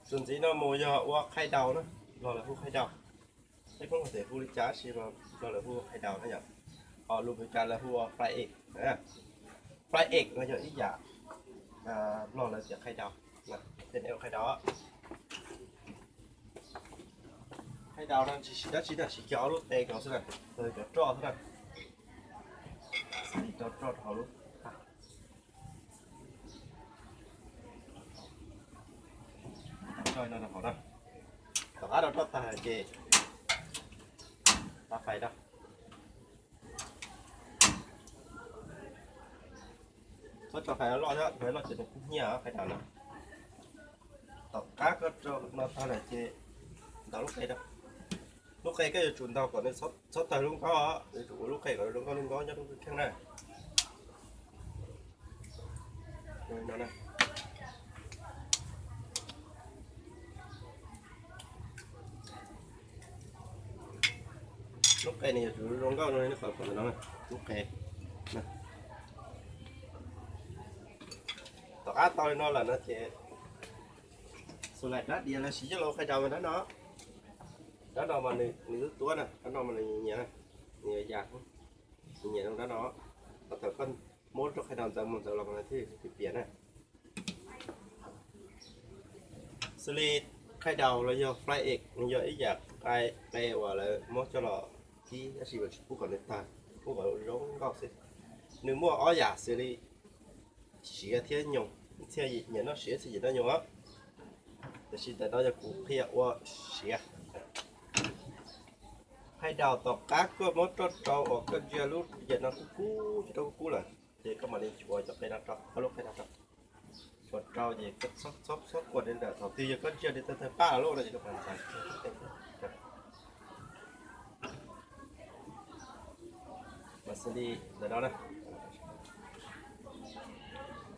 Tus ntxiv no mus yog ua khaij daus na, Nplog lawv hu khaij daus. Peb Hmoob tias hu li cas tab sis Nplog lawv hu ua khaij daus na yom. Ho lus Meskas lawv hu ua fry egg. Fry egg no yog ib yam Nplog lawv tias khaij daus. Tej no ua khaij daus. Khaij daus no tsis siv dab tsi na, siv kiag ob lub qe nkaus xwb na, cov roj xwb na. Rau roj rau hauv lub. Rau no rau hauv na. Tom qab rau roj tag ces tau fais rau. Txhob tso fais loj thiab, fais loj ces nws kub hnyiab khaij daus na. Tom qab koj rau no tag lawm ces ntaus lub qe rau. Lub qe koj yuav tsum ntaus kom nws txhob tawg lub nkaub, yuav tsum ua lub qe kom zoo nkauj zoo nkauj nyob rau kheej na. Lub qe ne yuav tsum zoo nkauj no, lub qe. Tom qab tau li no lawm no ces xus lais dab diav lawv siv coj los khaij daus mas dab no. Dab no mas nws tuab tuab na, dab no mas nws nyias, nws yuav ya, nws nyias zoo dab no. Thaum koj muab rau khaij daus ntxeev mus ntxeev los mas nws thiaj piam piam na. Xws li khaij daus los yog fry egg, nws yog ib yam qe uas lawv muab coj los kib tab sis yuav tsum pub kom nws tawg, pub kom zoo nkauj xwb. Nws muaj ob yam xws li siav thiab nyoos, txhia nyiam noj siav txhia nyiam noj nyoos. Tiam sis ntawm no yog kuv qhia ua siav. Khaij daus tom qab koj muab roj rau uas koj ntsia lub yam no kub kub, cov rau kub kub lawm ces koj mam li chuav cov qe no rau, ob lub qe no rau. Chuav rau ces koj txhob txhob kuam li ntawm thaum twg yog koj ntsia li tawg tawg paj los lawm no ces koj mam ntxeev. Mas xws li ntawm no na.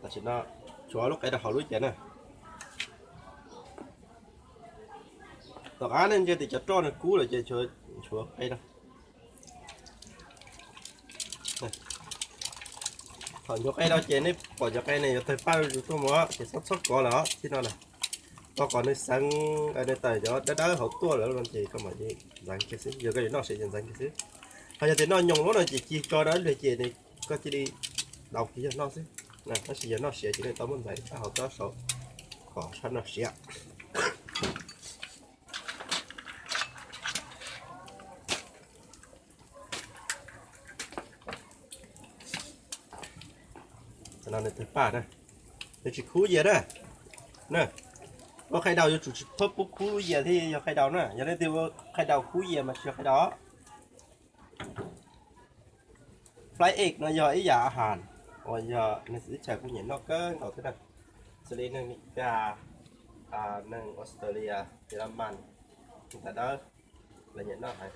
Tam sim no chuav lub qe rau hauv lub cas na. Tom qab nej ntsia tias cov roj nws kub lawm ces chuav qe rau. Thaum nchuav qe rau ces nej pom cov qe ne yuav tawg paj zuj zus tuaj mus ces txhob txhob kov lawm os, tib no na. Kov kom nws xeev, nws tawm cov dawb dawb hauv tuaj lawm no ces koj mam li ntxeev kiag xwb, yog koj yuav noj siav ces ntxeev kiag xwb. Ho yog tias noj nyoos lawm no ces cig tso dawb liag ces nws koj cia li daus kiag yog noj xwb. Tab sis yog noj siav ces nej tau muab ntxeev sab hauv tsob saud kom sab noj siav. Tam no nws tawg paj na, nws tsis kub yias na. Na, ua khaij daus yuav tsum tsis pub kub yias thiaj yog khaij daus na, yog leej twg ua khaij daus kub yias mas tsis yog khaij daus. Fry egg no yog ib yam a has uas yog neeg txawv teb chaws kuj nyiam noj kawg nkaus thiab na. Xws li neeg Meskas, neeg Australia, Yelamas, neeg Thav Dawb, lawv nyiam noj heev.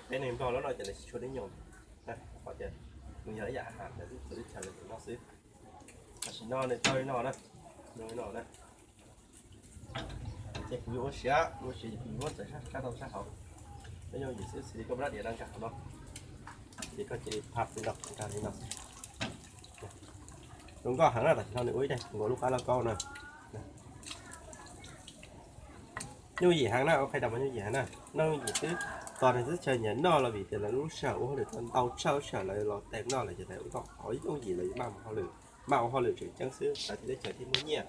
Peb neeg Nplog lawv noj ces lawv tsis tshua nyoos, qhov tias nws yog ib yam a has lawv txawv teb chaws lawv nyiam noj xwb. Tam sim no nws tau li no na, zoo li no na. Ces kuv yuav ua siav, ua siav ces kuv yuav muab txawm sab tau sab hauv. Peb yooj yim xwb, xws li koj muab rab diav no nkag hauv no, ces koj cia li phaj li no nkag li no xwb. Zoo nkauj heev na, tam sim no nws ua ib daig nkaus lub qab lauj kaub na. Yooj yim heev na, ua khaij daus mas yooj yim heev na, noj yooj yim xwb. Tos neeg teb chaws nyiam noj los vim tias lawv lub sij hawm ua hauj lwm tau ntau tshaj lub sij hawm lawv los teem noj lawm ces lawv ua tau ib yooj yim lawv maj mus hauj lwm, maj ua hauj lwm tseem ceeb xwb, lawv txiv teb chaws thiaj muaj nyiaj.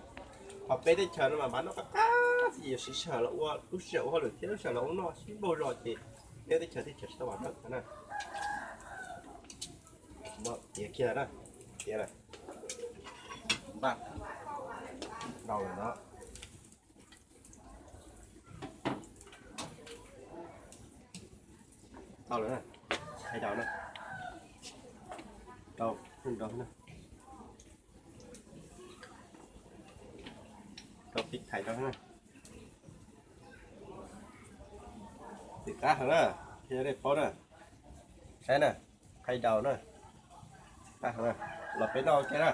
Ho peb teb chaws no mas npav noj qab qab xwb, yuav siv sij hawm los ua, lub sij hawm ua hauj lwm thiab lub sij hawm los ua noj sib npaug zog ces nej teb chaws thiaj tseem tsis tau vam meej na. No tiav kiag na, tiav na, npaj rau lawm no. Tau lawm na, khaij daus na, rau, rau, rau pib thaiv rau na. Txim qab heev na, thiab nej paub na. Saib na, khaij daus na, txim qab heev na. Los peb noj ua ke na.